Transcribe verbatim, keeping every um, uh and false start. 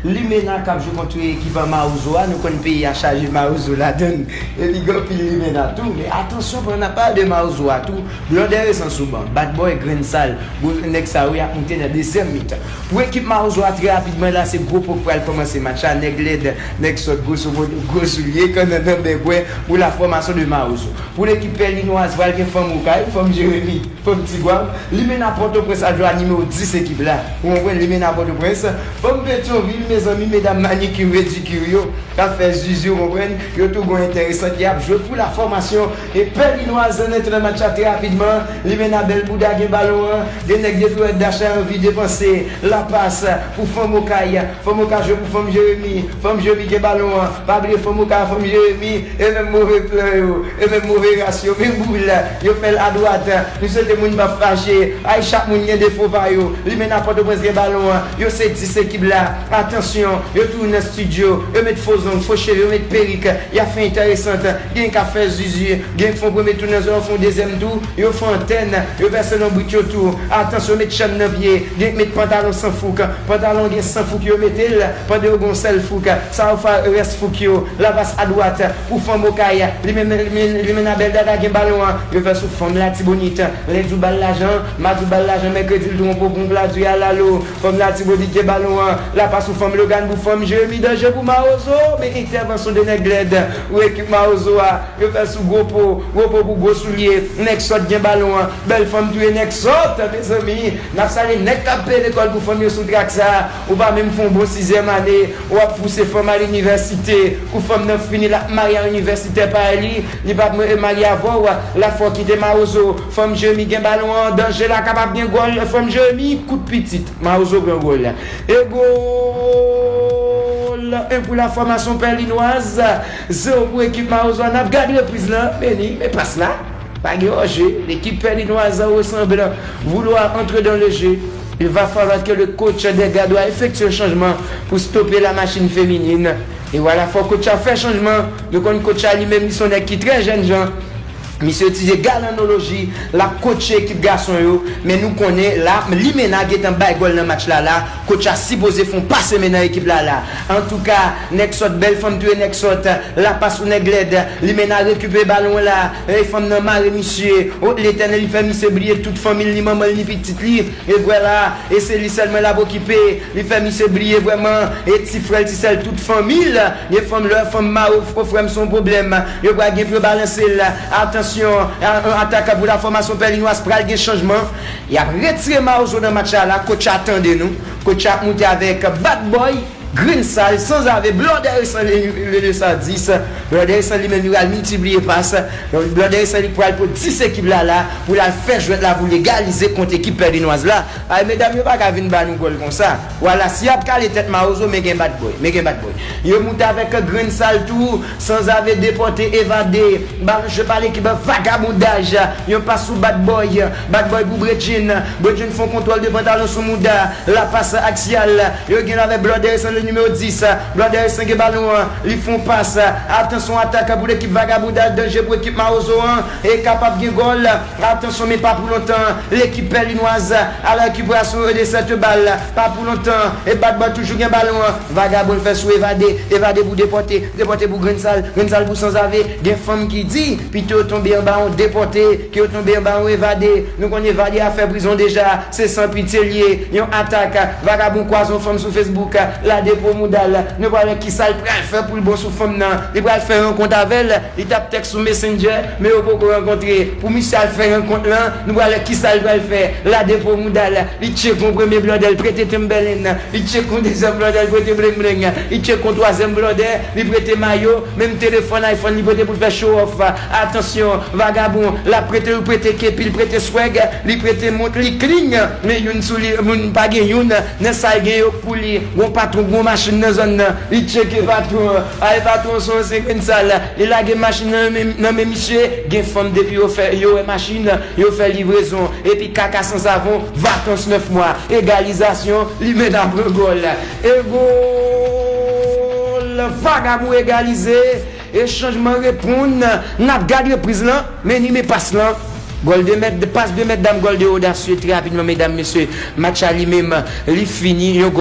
Limena k ap jwe kont ekip Mawozo a, nou konn peyi a chaje Mawozo ladann. Epi gen anpil Limena tou, men atansyon, pandan n ap pale de Mawozo a tou, Blòdè resan sou ban, Bad Boy, Grenn Sal, gwo nèg sa yo y ap moute nan dezyèm mitan. Pou ekip Mawozo a, trè rapidman la, se gwo po k pral kòmanse match la, nèg lèd, nèg sòt, gwo somodo, gwo soulye, kannan nan bègwè, pou la fòmasyon de Mawozo. Pou lekip Pèlinwaz, pral gen Fanm Okay, Fanm Jeremi, Fanm Tigwav, Limena Pòtoprens ap jwe a nimewo dis ekip la. Ou konprann, Limena Pòtoprens, Fanm Petyonvil, mezanmi, medam manikir, pedikir yo, k ap fè zuzu, ou konprann, yo tou gon enteresan ki ap jwe pou la fòmasyon. E Pèlinwaz antre nan match la trè rapidman, Limena bèl bouda gen balon an, gen nèg de Florèt Dachay anvi depanse, la pas pou Fanm Okay, Fanm Okay jwe pou Fanm Jeremi, Fanm Jeremi gen balon an, pa bliye Fanm Okay, Fanm Jeremi, e menm move plan yo, e menm move ras yo, menm boul, yo fè l adwat. Nou swete moun p ap fache. Ay, chak moun gen defo pa yo. Limena Pòtoprens gen balon an. Yo se dis ekip la. Atansyon, yo tou nan estidyo. Yo met fo zong, fo cheve, yo met perik. Y ap fè enteresan. Gen k ap fè zuzu. Gen k fè yon premye tou nan zòn, fè yon dezyèm tou. Yo fè antèn. Yo pèse lonbrit yo tou. Atansyon, met chèn nan pye. Gen k met pantalon san fouk. Pantalon gen san fouk, yo mete l. Pandan yo gen yon sèl fouk. Sa yo fè rès fouk yo. La pas adwat pou Fanm Okay. Limena, Limena, Limena bèl dada gen balon an. Yo fè sou Fanm Latibonit. Lendi w ba l lajan, madi w ba l lajan, mèkredi l twonpe w pou yon pla di alalo. Fanm Latibonit gen balon an. La pas sou Fanm Logan pou Fanm Jeremi, danje pou Mawozo. Men entèvansyon de nèg lèd pou ekip Mawozo a. Yo fè sou gwo po, gwo po pou gwo soulye. Nèg sòt gen balon an. Bèl fanm touye nèg sòt, mezanmi. N ap salye nèg k ap peye lekòl pou fanm yo sou trak sa. Ou pa menm fè yon bon sizyèm ane, w ap pouse fanm al inivèsite. Kou fanm nan fini, l ap marye a inivèsitè pa li. Li p ap marye avè w. La fò kite Mawozo. Fanm Jeremi gen balon an. Danje la, kapab gen gòl. Fanm Jeremi, kout pitit. Mawozo pran gòl la. E gòl! En pou la fòmasyon Pèlinwaz. Zewo pou ekip Mawozo a. N ap gade repriz lan. Meni, men pas la. Pa gen anje. Lekip Pèlinwaz an ressemble vouloir entrer dans le jeu. Il va falloir que le coach des Gardois effectue un changement pour stopper la machine féminine. E vwala, fò coach la fè chanjman. Nou konn coach la li menm, li se yon nèg ki trè jènjan. Misye itilize galanoloji, l ap kotche ekip gason yo, men nou konnen la, Limena gentan bay gòl nan match la la, coach la sipoze fè yon pase men nan ekip la la. Antouka, nèg sòt, bèl fanm touye nèg sòt, la pas ou nèg lèd, Limena rekipere balon la, e fanm nan mare misye, o Letènèl, li fè misye bliye tout fanmi l, ni manman l, ni pitit li, e vwala, e se li sèlman l ap okipe, li fè misye bliye vrèman, e ti frè l, ti sè l, tout fanmi l, gen fanm, lè fanm mare w, frè m, se yon pwoblèm, yo pral gen pou yo balanse l, atansyon, a- a- atak pou la fòmasyon Pèlinwaz pral gen chanjman, y ap retire Mawozo nan match la la, coach la tande nou, coach la ap moute avèk Bad Boy, Grenn Sal, Sanzave, Blòdè Resan, le, le, le sa dis, Blòdè Resan li menm li pral miltipliye pas, Blòdè Resan li pral pou dis ekip la la, pou l al fè jwèt la pou l egalize kont ekip Pèlinwaz la. Ay, medam yo pa ka vin ba nou gòl konsa. Vwala, si y ap kale tèt Mawozo, men gen Bad Boy, men gen Bad Boy. Yo moute avèk Grenn Sal tou, Sanzave depòte, evade. Balon jwe pa lekip, vagabondaj. Yon pas sou Bad Boy. Bad Boy pou Bredjin. Bredjin fè yon kontwòl de pantalon sou mouda. La pas aksyal. Yo gen avèk Blòdè Resan le nimewo dis. Blòdè Resan gen balon an. Li fè yon pas. Atansyon, atak pou lekip vagabondaj. Danje pou ekip Mawozo an. E kapab gen gòl. Atansyon, men pa pou lontan. Lekip Pèlinwaz a la rekiperasyon de sèt bal. Pa pou lontan. E Bad Boy toujou gen balon an. Vagabon fè sou evade. Evade pou depòte. Depòte pou Grenn Sal. Grenn Sal pou Sanzave. Gen fanm ki di, pito yo tonbe anba yon depòte, ke yo tonbe anba yon evade. Nou konn evade a fè prizon deja. Se san pitye l ye. Yon atak. Vagabon kwaze yon fanm sou Facebook. La depo mouda l. Nou pral wè kisa l pral fè pou l bon sou fanm nan. Li pral fè rankont avè l. Li t ap tèks sou Messenger, men yo poko rankontre. Pou misye al fè rankont lan, nou pral wè kisa l pral fè. La depo mouda l, li tcheke yon premye blòdè, li prete Timberland, li tcheke yon dezyèm blòdè, li prete bling bling, li tcheke yon twazyèm blòdè, li prete mayo, menm telefòn iPhone li prete pou l fè show off. Atansyon, vagabon, l ap prete, li prete kepi, li prete swag, li prete mont, li clean, men youn sou li, moun pa gen youn, nan sa l gen yo pou li. Gon patwon, gon machin nan zòn nan, li tcheke patwon an. Ay, patwon se yon senk Grenn Sal. Li lage machin nan men, nan men misye, gen fanm depi yo fè, yo wè machin, yo fè livrezon. Epi kaka san savon, vakans nèf mwa. Egalizasyon, Limena pran gòl. E gòl! Vagabon egalize. E chanjman reponn. N ap gade repriz lan. Men ni men pas lan. Gòl de mèt, pas de mèt dam, gòl de odasye. Trè rapidman, medam, mesye. Match la li menm, li fini. Yon